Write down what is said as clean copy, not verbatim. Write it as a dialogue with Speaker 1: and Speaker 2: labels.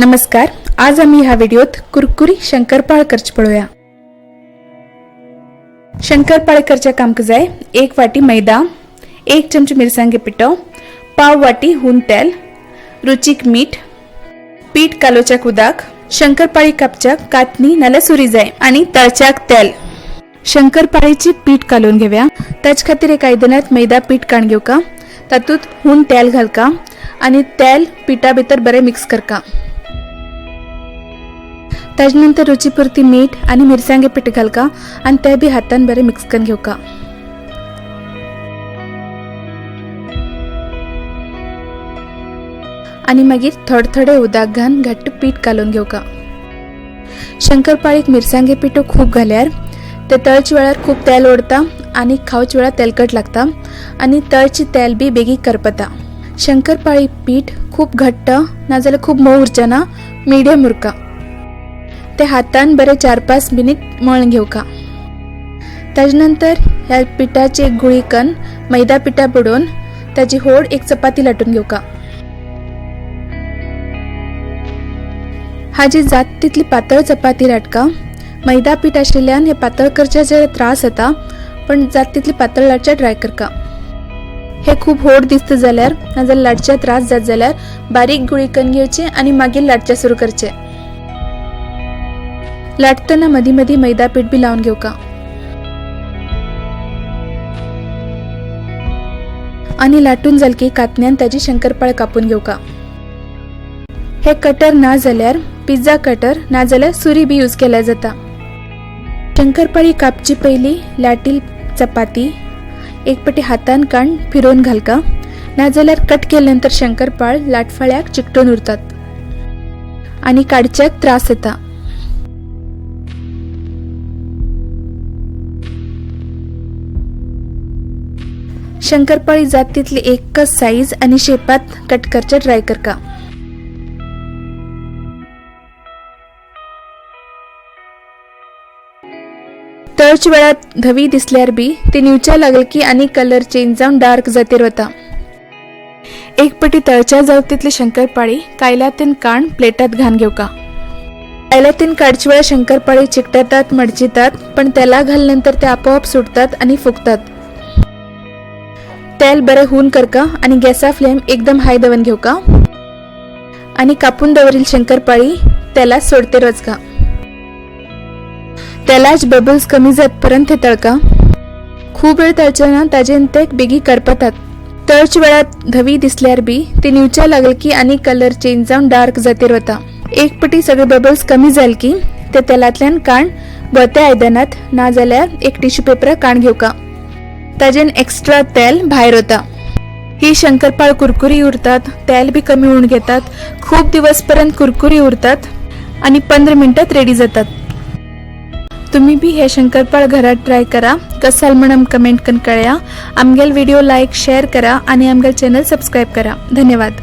Speaker 1: नमस्कार, आज आम्ही ह्या व्हिडिओत कुरकुरी शंकरपाळ करची पळोवया। शंकरपाळे करच्या कामक जाय 1 वाटी मैदा, 1 चमचे मिरसांगे पिठो, पाव वाटी हून तेल, रुचीक मीठ, पीठ कालोवच्याक उदक, शंकरपाळी कापच्याक कातनी नाल्यार सुरी जाय आणि तळच्याक तेल। शंकरपाळीची पीठ कालोवन घेवया। ताचे खातीर एक आयदनात मैदा पीठ काण घेवका, तातूंत हून तेल घालका आणि तेल पिठा भितर बरें मिक्स करका। ताजे नंतर रुची पुरती मीठ आणि मिरसांगे पीठ घालका आणि ते बी हातान बरें मिक्स करून घेवका। आणि मागीर थोडे थोडे उदक घालून घट्ट पीठ कालोवन घेवका। शंकरपाळीक मिरसांगे पिठो खूब घाल्यार ते तळचे वेळार खूब तेल ओडता आणि खावचे वेळार तेलकट लागता आणि तळची तेल बी बेगीन करपता। शंकरपाळी पीठ खूब घट्ट नाजाल्यार खूब मोव उरचें ना, मिडियम उरका। ते हातान बरें 4-5 मिनीट मळून घेवका। ताजे नंतर ह्या पिठाची एक गुळी कन्न मैदा पिठा बुडोवन ताजी होड एक चपाती लाटून घेवका। हाजी जात तितली पातळ चपाती लाटका। मैदा पीठ आशिल्ल्यान हे पातळ करच्या जरा त्रास जाता, पण जात तितली पातळ लाटच्या ट्राय करका। हे खूब होड दिसता जाल्यार नाजाल्यार लाटच्या त्रास जात जाल्यार बारीक गुळी कन्न घेवची आनी मागीर लाटच्या सुरू करचे। लाटतना मदी मदी मैदा पीठ बी लावन घेवका। आनी लाटून जाल की कातन्यान ताजी शंकरपाळ कापून घेवका। हे कटर ना जाल्यार पिझ्झा कटर ना जाल्यार सुरी बी यूज केल्यार जाता। शंकरपाळी कापची पयली लाटील चपाती एक पटी हातान काण फिरोवन घालका, नाजाल्यार कट केले नंतर शंकरपाळ लाटफाळ्याक चिकटून उरतात आनी काडच्याक त्रास येता। शंकरपाळी जात तितली एकच साईज आनी शेपात कट करचे ट्राय करका। तळच्या वेळार धवी दिसल्यार बी ती निवच्या लागल की आनी कलर चेंज जावन डार्क जातीर वता। एक पटी तळच्या जावं तितली शंकरपाळी कायलातीन काण प्लेटात घालून घेवका। कायलातीन काडच्या वेळार शंकरपाळी चिकटतात, मडचितात, पण तेला घाल नंतर ते आपोआप सुटतात आनी फुगतात। तेल बरें हून करका आनी गॅसा फ्लेम एकदम हाय दवरून घेवका आनी कापून दवरील शंकरपाळी तेला सोडतेर वचका। तेलाच बबल्स कमी जातपर्यंत ते तळका। खूब वेळ तळचे ना, ताजेन ते बेगीन करपतात। तळच्या वेळार धवी दिसल्यार बी ती निवच्या लागल की आनी कलर चेंज जावन डार्क जातीर वता। एक पटी सगळे बबल्स कमी जाल की ते तेलांतल्यान काण भोवत्या आयदनात ना जाल्यार एक टिश्यू पेपरार काण घेवका, ताजेन एक्स्ट्रा तेल भायर वता। ही शंकरपाळ कुरकुरी उरतात, तेल बी कमी उण घेतात, खूब दिवस पर्यंत कुरकुरी उरतात आनी 15 मिनटात रेडी जातात। तुम्ही बी हे शंकरपाळ घरात ट्राय करा, कसाल म्हणून कमेंट करून कळया। आमगेल व्हिडिओ लाईक शेअर करा आणि आमगेल चॅनल सबस्क्राईब करा। धन्यवाद।